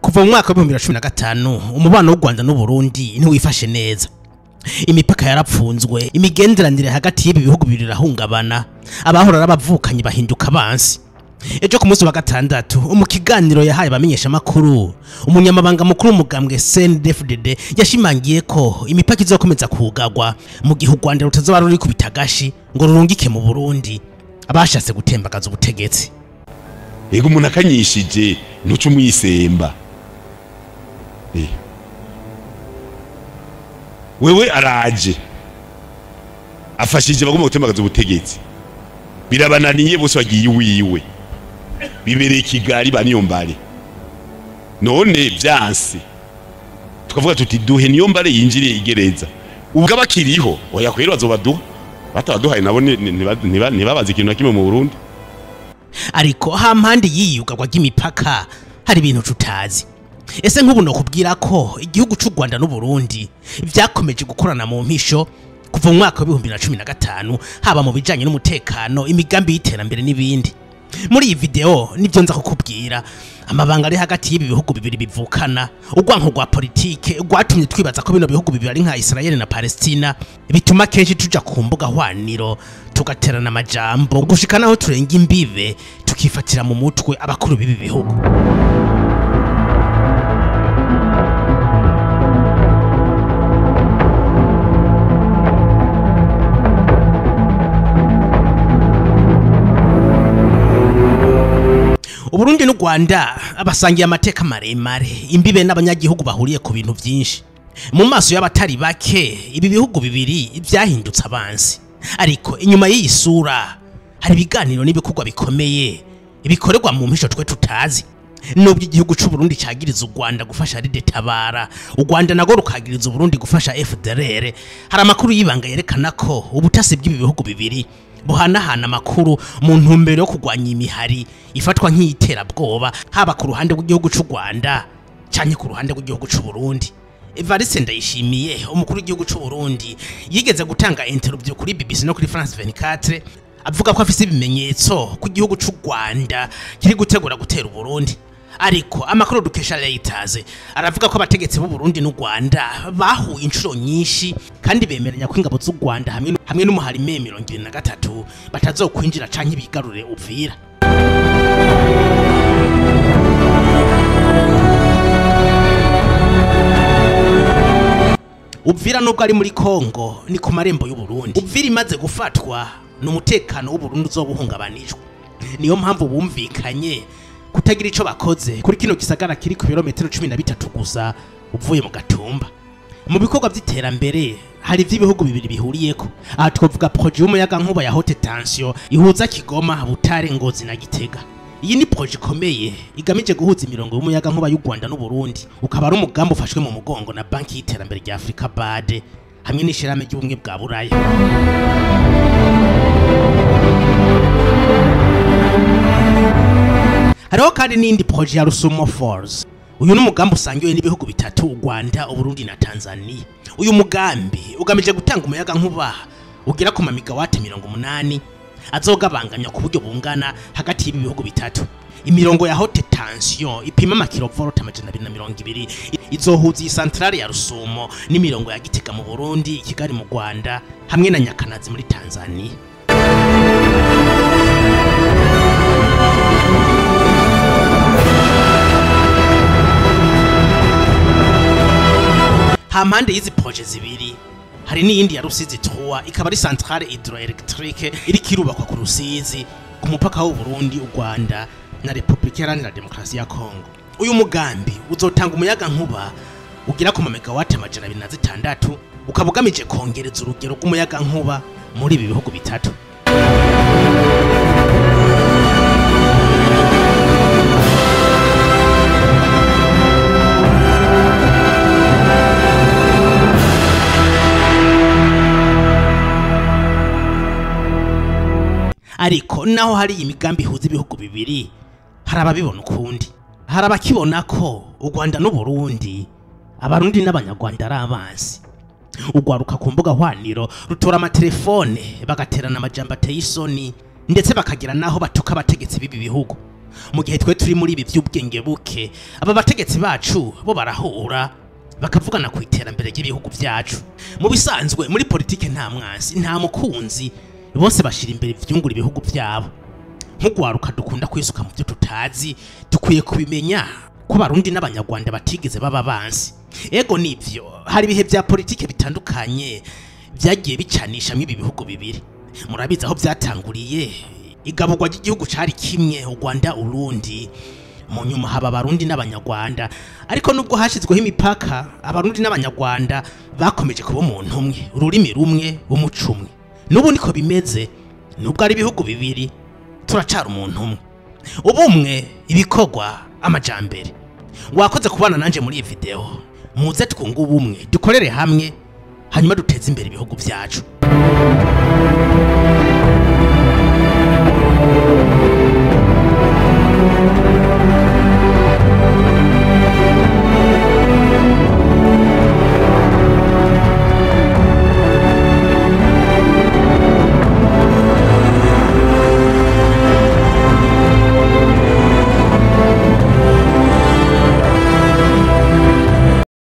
Kuva mu mwaka wa 2015 umubano w'u Rwanda n'u Burundi ntiwifashe neza. Imipaka yarapfunzwe, imigenderanire hagati y'ibi bihugu bibiri irahungabana, abahora n'abavukanyi bahinduka abansi. Ejo ku munsi wa gatandatu mu kiganiro yahaye abamenyesha makuru, umunyamabanga mukuru w'umugambwe CNDD-FDD yashimangiye ko imipaka izokomeza kugagwa mu gihe u Rwanda rutazoba ruri kubitagashi ngo rurungike mu Burundi abashatse gutembagaza ubutegetsi. Ego umuntu akanyishije ntuce umwisemba. Wewe araje afashije bagomba gutembagaza ubutegetsi, birabananiye bose bagiye wiwe bibereye Kigali ba Niyombare. None byanse tukavuga tuti duhe Niyombare yinjiriye igereza ubwo abakiriho oya kwera bazobaduha, batabaduhaye nabo ntibabaze ikintu na kimwe mu Burundi. Ariko hampande yiyugagwa ry'imipaka hari ibintu tutazi. Ese nk'ubu no kubwira ko igihugu cy'u Rwanda n'u Burundi vyakomeje gukorana mu mpisho kuva mu mwaka wa 2015, haba mu bijanye n'umutekano, imigambi y'iterambere n'ibindi. Muri iyi video nivyo nza kukubwira amabanga ari hagati y'ibi bihugu bibiri bivukana, urwanko rwa politike rwatumye twibaza ko bino bihugu bibiri ari nka Israel na Palestina, bituma kenshi tuja ku mbuga hwaniro tugaterana amajambo gushika naho turenga imbibe tukifatira mu mutwe abakuru b'ibi bihugu. Uburundi n'u Rwanda abasangiye amateka maremare, imbibe n'abanyagihugu bahuriye ku bintu byinshi. Mu maso y'abatari bake ibi bihugu bibiri byahindutse abansi. Ariko inyuma y'iyi sura hari ibiganiro n'ibikorwa bikomeye ibikorerwa mu mpisho twe tutazi. Nubwo igihugu cy'u Burundi cyagiriza u Rwanda gufasha Tabara, u Rwanda nago rukagiriza u Burundi gufasha FDLR, hari amakuru y'ibanga yerekana ko ubutasi bw'ibi bihugu bibiri buhanahana amakuru mu ntumbero yo kurwanya imihari ifatwa nk'iterabwoba, haba ku ruhande rw'igihugu cy'u Rwanda canke ku ruhande rw'igihugu cy'u Burundi. Evariste Ndayishimiye umukuru w'igihugu cy'u Burundi yigeze gutanga interview kuri BBC no kuri France 24 avuga ko afise ibimenyetso ku gihugu cy'u Rwanda kiri gutegura gutera u Burundi. Ariko amakuru dukesha Reuters aravuga ko abategetsi b'u Burundi n'u Rwanda bahuye inshuro nyinshi kandi bemeranya ko ingabo z'u Rwanda hamwe n'umuhari M23 batazokwinjira canke bigarure Uvira. Uvira nubwo ari muri Kongo ni ku marembo y'u Burundi. Uvira imaze gufatwa n'umutekano w'u Burundi uzobuhungabanijwe. Niyo mpamvu bumvikanye kutagira ico bakoze kuri kino gisagara kiri ku birometero 13 gusa uvuye mu Gatumba. Mu bikorwa by'iterambere hari ivy'ibihugu bibiri bihuriyeko. Aha twovuga projet y'umuyaga nkuba ya haute tension ihuza Kigoma, Butare, Ngozi na Gitega. Iyi ni projet ikomeye igamije guhuza imirongo y'umuyaga nkuba y'u Rwanda n'u Burundi, ukaba ari umugambi ufashwe mu mugongo na Banki y'iterambere rya Afrika BAD hamwe n'ishirahamwe ry'ubumwe bwa Buraya. Hariho kandi n'indi projet ya Rusumo Falls. Uyu ni umugambi usangiwe n'ibihugu bitatu, u Rwanda, u Burundi na Tanzania. Uyu mugambi ugamije gutanga umuyaga nkuba ugera ku mamigawati 80 azogabanganywa ku buryo bungana hagati y'ibi bihugu bitatu. Imirongo ya haute tension ipima amakilovolt 220 izohuza iyi centrale ya Rusumo n'imirongo ya Gitega mu Burundi, Kigali mu Rwanda hamwe na Nyakanazi muri Tanzania. Hampande y'izi projet zibiri hari n'iyindi ya Rusizi 3 ikaba ari centrale hydroélectrique iri kirubakwa ku Rusizi ku mupaka w'u Burundi, u Rwanda na Republika Iharanira Demokarasi ya Kongo. Uyu mugambi uzotanga umuyaga nkuba ugira ku mamegawati 206 ukaba ugamije kongereza urugero rw'umuyaga nkuba muri ibi bihugu bitatu. Ariko naho hari imigambi ihuza ibihugu bibiri hari ababibona ukundi. Hari abakibona ko u Rwanda n'u Burundi, Abarundi n'Abanyarwanda ari abansi. Ugwaruka ku mbuga hwaniro rutora amatelefone bagaterana amajambo ateye isoni ndetse bakagira naho batuka abategetsi b'ibi bihugu. Mu gihe twe turi muri ibi by'ubwenge buke, aba bategetsi bacu bo barahura bakavugana ku iterambere ry'ibihugu byacu. Mu bisanzwe muri politike nta mwansi, nta mukunzi, bose bashira imbere ivyungura ibihugu byabo. Nk'ugwaruka dukunda kwisuka mu byo tutazi, dukwiye kubimenya ko Abarundi n'Abanyarwanda batigeze baba bansi. Ego nivyo, hari ibihe bya politike bitandukanye byagiye bicanishamo ibi bihugu bibiri. Murabizi aho byatanguriye, igaburwa ry'igihugu cari kimwe, u Rwanda Urundi, mu nyuma haba Abarundi n'Abanyarwanda. Ariko nubwo hashizweho imipaka, Abarundi n'Abanyarwanda bakomeje kuba umuntu umwe, ururimi rumwe, umuco umwe. N'ubu niko bimeze, nubwo ari ibihugu bibiri, turacara umuntu umwe. Ubumwe, ibikorwa, amajambere. Wakoze kubana nanje muri iyi video. Muze twunge ubumwe, dukorere hamwe, hanyuma duteze imbere ibihugu byacu.